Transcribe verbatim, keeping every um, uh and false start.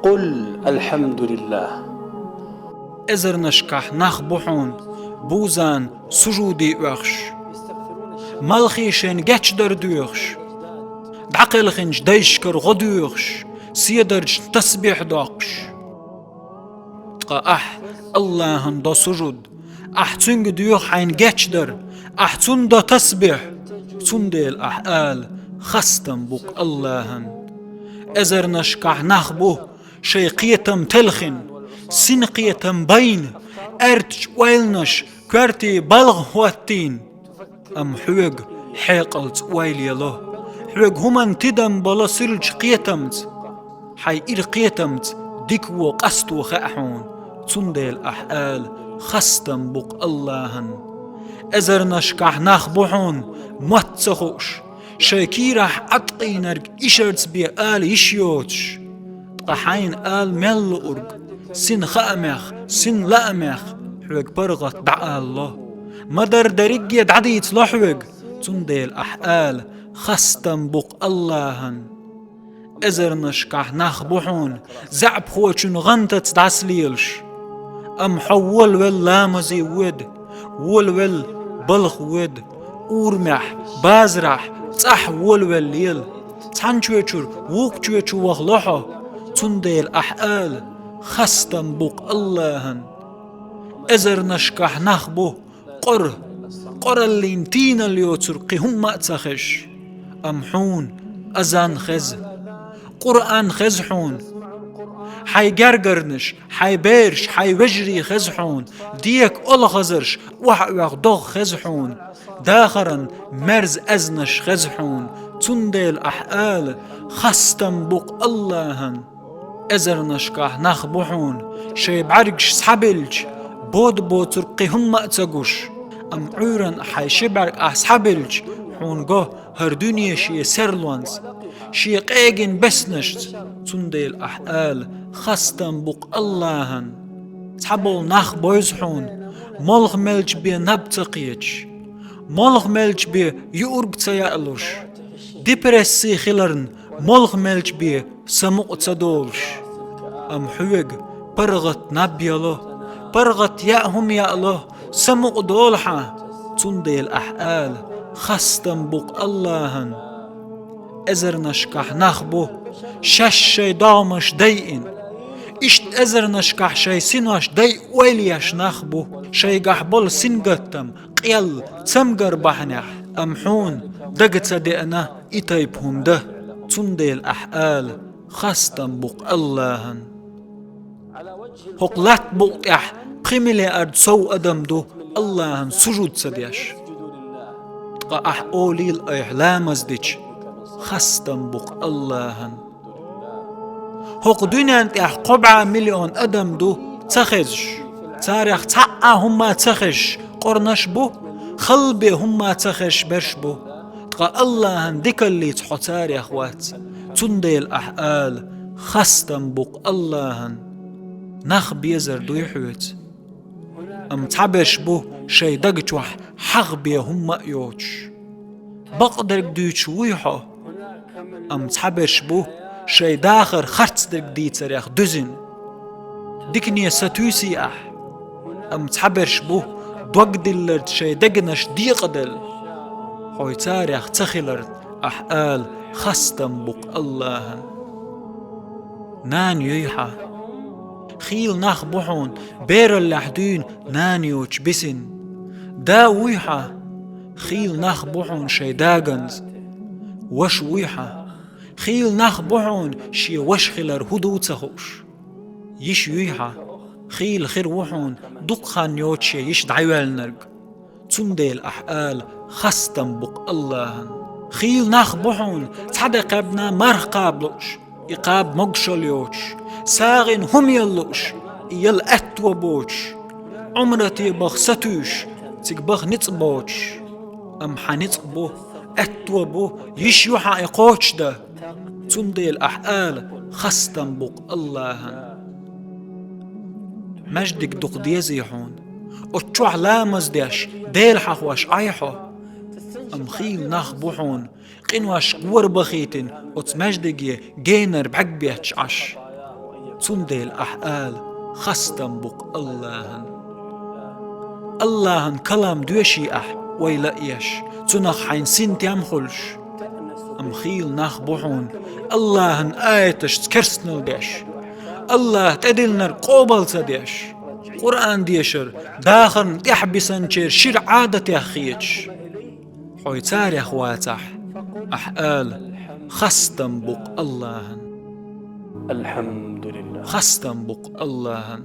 قل الحمد لله. Эзарнашкахь нах бу хьуна бузан сужуде оьхуш, малхе шайн гечдар доьхуш, дӀакхелхинчу дайшкара гӀо доьхуш, седарчна тасбихь доккхуш. Ткъа ахь Аллахьан до сужуд, ахь Цуьнга доьху хьайн гечдар, ахь Цунна до тасбихь, цундела ахь ала: «Хастам бу-кх Аллахьан». Эзарнашкахь нах бу, шайн кхетам телхина, синкхетам байна, аьртачу ойланаш коьрте балха хӀоттийна. Амма хьоьга хьекъалца ойла ело, хьоьга хӀуманна тидам бало сирлачу кхетамца. Хьайн ира кхетамца дика вон къасто хаьа хьуна, цундела ахь ала: «Хастам бу-кх Аллахьан». Эзарнашкахь нах бу хьуна, мотт ца хууш, шайн кийрахь Ӏаткъийнарг ишарца бен ала йиш йоцуш. Ткъа хьайна ала мел луург, син хаамех, син лаамех, хьоьга паргӀат дӀаалало. Ма-дарра дерриге дӀадийцало хьоьга, цундела ахь ала: «Хастам бу-кх Аллахьан». Эзарнашкахь нах бу хьуна, заьӀапхочун гӀантаца дӀасалелаш. Амма хьо волавелла ламазе воьду, волавелла балха воьду, урамехь, базарахь, цӀахь волавелла лела. Цхьана чоьчура вукху чоьчу вахало хьо, цундела ахь ала: «Хастам бу-кх Аллахьан». Эзарнашкахь нах бу, къора, къораллин тийналла йоцург кхин хӀумма а ца хезаш. Амма хьуна азан хеза, Къуръан хеза хьуна. Хьайн гергарнаш, хьайн бераш, хьайн вежарий хеза хьуна, дека олхазарш охьа а оьху догӀа хеза хьуна, дахаран мерза аьзнаш хеза хьуна, цундела ахь ала: «Хастам бу-кх Аллахьан». Эзарнашкахь нах бу хьуна, шайн бӀаьргаш схьабиллича, бода боцург кхин хӀумма а ца гуш. Амма Ӏуьйранна хьайн ши бӀаьрг ахь схьабиллича, хьуна го хӀара дуьне шен серлонца, шен къегина беснашца, цундела ахь ала: «Хастам бу-кх Аллахьан». Цхьаболу нах бевза хьуна, молха мелча бен наб ца кхеташ, молха мелча бен юург ца яалуш, депресси хиларна, молха мелча бен самукъа ца долуш. Амма хьоьга паргӀат наб яло, паргӀат яа хӀума яало, самукъа долу хьан, цундела ахь ала: «Хастам бу-кх Аллахьан». Эзарнашкахь нах бу, шаьш шайн догӀмаш дайина. Иштта эзарнашкахь шайн синош дайа ойла еш нах бу, шайгахь болу сингаттам, къел, цамгар бахьанехь. Амма хьуна дага ца деана и тайпа хӀума дан, цундела ахь ала: «Хастам бу-кх Аллахьан». ХӀокху латта букъа тӀехь пхи миллиард сов адам ду Аллахьан сужуд ца деш. Ткъа ахь олийла айхьа ламаз дича: «Хастам бу-кх Аллахьан». ХӀокху дуьнен тӀехь кхо бӀе миллион адам ду ца хезаш. Царех цхьа а хӀумма ца хезаш къорнаш бу, халла бен хӀумма ца хезаш берш бу. Ткъа Аллахьан дикаллица хьо царех вац, цундела ахь ала: «Хастам бу-кх Аллахьан». Нах безар дуй хьоьца? Амма цхьаберш бу шайн дага чохь хьагӀ бен хӀумма а йоцуш. Бакъдерг дуьйцуш вуй хьо? Амма цхьаберш бу шайн дахар харцдерг дийцарех дуьзина. Дикане сатуьйсий ахь? Амма цхьаберш бу дог дилларца шайн дегнаш декъаделла. Хьо царех ца хиларна ахь ала: «Хастам бу-кх Аллахьан». Нана юй хьан? Хийла нах бу хьуна бераллехь дуьйна нана йоцуш бисина. Да вуй хьан? Хийла нах бу хьуна шайн да ганза. Ваша вуй хьан? Хийла нах бу хьуна шен ваша хилар хӀун ду ца хууш. Йиша юй хьан? Хийла хир ву хьуна дукха хан йоцуш шен йиша дӀайоьллинарг. Цундела ахь ала: «Хастам бу-кх Аллахьан». Хийла нах бу хьуна цхьа де кхаьбна марха кхаба лууш, и кхаба могушалла йоцуш, сагӀина хӀума яла лууш, и яла аьтто боцуш, Ӏумрате баха сатуьйсуш, цига баха ницкъ боцуш. Амма хьан ницкъ бу, аьтто бу, йиш ю хьан и кхочушдан. Цундела ахь ала: «Хастам бу-кх Аллахьан». Маьждиг дукха дезий хьуна? Оцу чохь ламаз деш, Дела хьахош Ӏай хьо? Амма хийла нах бу хьуна, къинош гора бахийтина оцу маьждиге генара бӀаьрг бетташ Ӏаш. Цундела ахь ала: «Хастам бу-кх Аллахьан». Аллахьан калам доьший ахь, вай лаеш, цунах хьайна синтем хуьлуш. Амма хийла нах бу хьуна Аллахьан аяташца керстанал деш, Аллахьа тӀедиллинарг къобал ца деш, Къуръан дешар дахарна тӀехь бисанчеран шира Ӏадатех хеташ. Хьо царех вацахь, ахь ала: «Хастам бу-кх Аллахьан». Алхьамдулиллах. Хастам бу-кх Аллахьан.